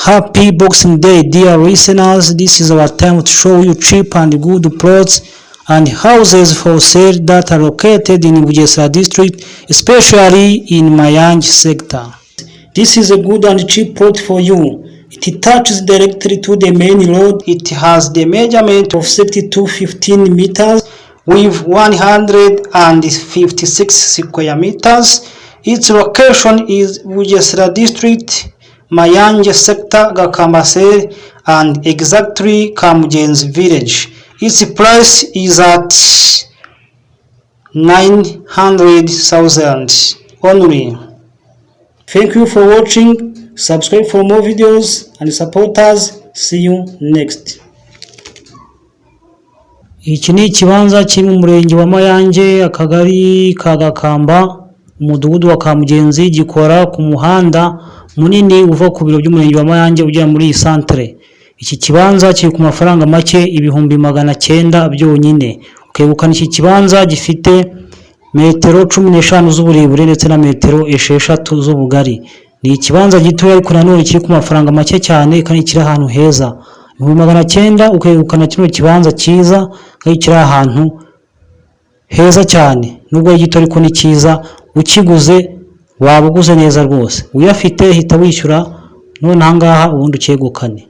Happy Boxing Day, dear listeners. This is our time to show you cheap and good plots and houses for sale that are located in Bugesera district, especially in Mayange sector. This is a good and cheap plot for you. It touches directly to the main road. It has the measurement of 6215 meters with 156 square meters. Its location is Bugesera district, Mayange sector, Gakamba cell, and exactly Kamugenzi village. Its price is at 900,000 only. Thank you for watching. Subscribe for more videos and support us. See you next. Iki ni ikibanza kiri mu murenge wa Mayange, akagari ka Gakamba, umudugudu wa Kamugenzi, gikora ku muhanda munini uva ku biro by'umurenge wa Mayange ugera muri iyi santere. Iki kibanza kiri ku mafaranga make, 900,000 byonyine. Ukegukana iki kibanza gifite metero 15 z'uburebure ndetse na metero 6 z'ubugari. Ni ikibanza gitoya ariko nanone kiri ku mafaranga make cyane kandi kiri ahantu heza. 900,000 ukegukana kino kibanza cyiza kandi kiri ahantu heza cyane. Nubwo ari gito ariko ni cyiza, ukiguze waba uguze neza rwose. Uyafite hita wishyura none aha ngaha ubundi ucyegukane.